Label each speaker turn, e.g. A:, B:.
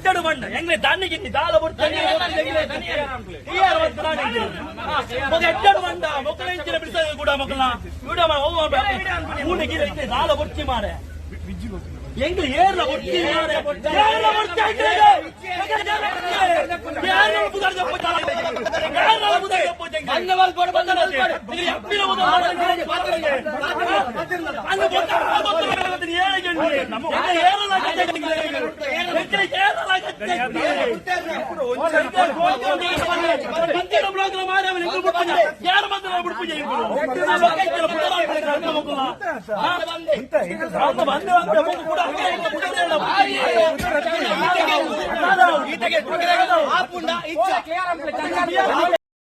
A: ಎಡ್ಡೆಡು ಬಂಡ ಎಂಗ್ಲೆ ದಾನಿಗೆ ದಾಲ ಬೊಡ್ಚಿ. ಕ್ಲಿಯರ್. ಮೊಗ ಎಡ್ಡೆಡು ಬಂಡ ಮೊಕ್ಕಲ ಇಂಚಿನ ಬಿಡಿಸ ಕೂಡ ಮೊಕ್ಕಲ ವಿಡಿಯೋ ಮೂನೆ ಗಿರ ಇತ್ತೆ ದಾಲ ಬೊಡ್ಚಿ ಮಾರೆ. ಎಂಗ್ಲು ಏರ್ಲ ಬೊಡ್ಚಿ ಮಾರೆ, ಏರ್ಲ ಬೊಡ್ಚಿ ಎಂಗ್ಲೆಗ್. ಏರ್ಲ ಪುದರ್ ಜಪ್ಪು, ಏರ್ಲ ಪುದರ್ ಜಪ್ಪು. ಬಂದ ಮಲ್ಪಡು, ಎಪ್ಪಿನ ಅಂದು ಏರಲ ಏರಲ. ಯಾರು ಬಂದ್ರೆ ಬಿಡ್ಪುಜೆ. ಬಂದೆ ಬಂದೆ ಕೂಡ.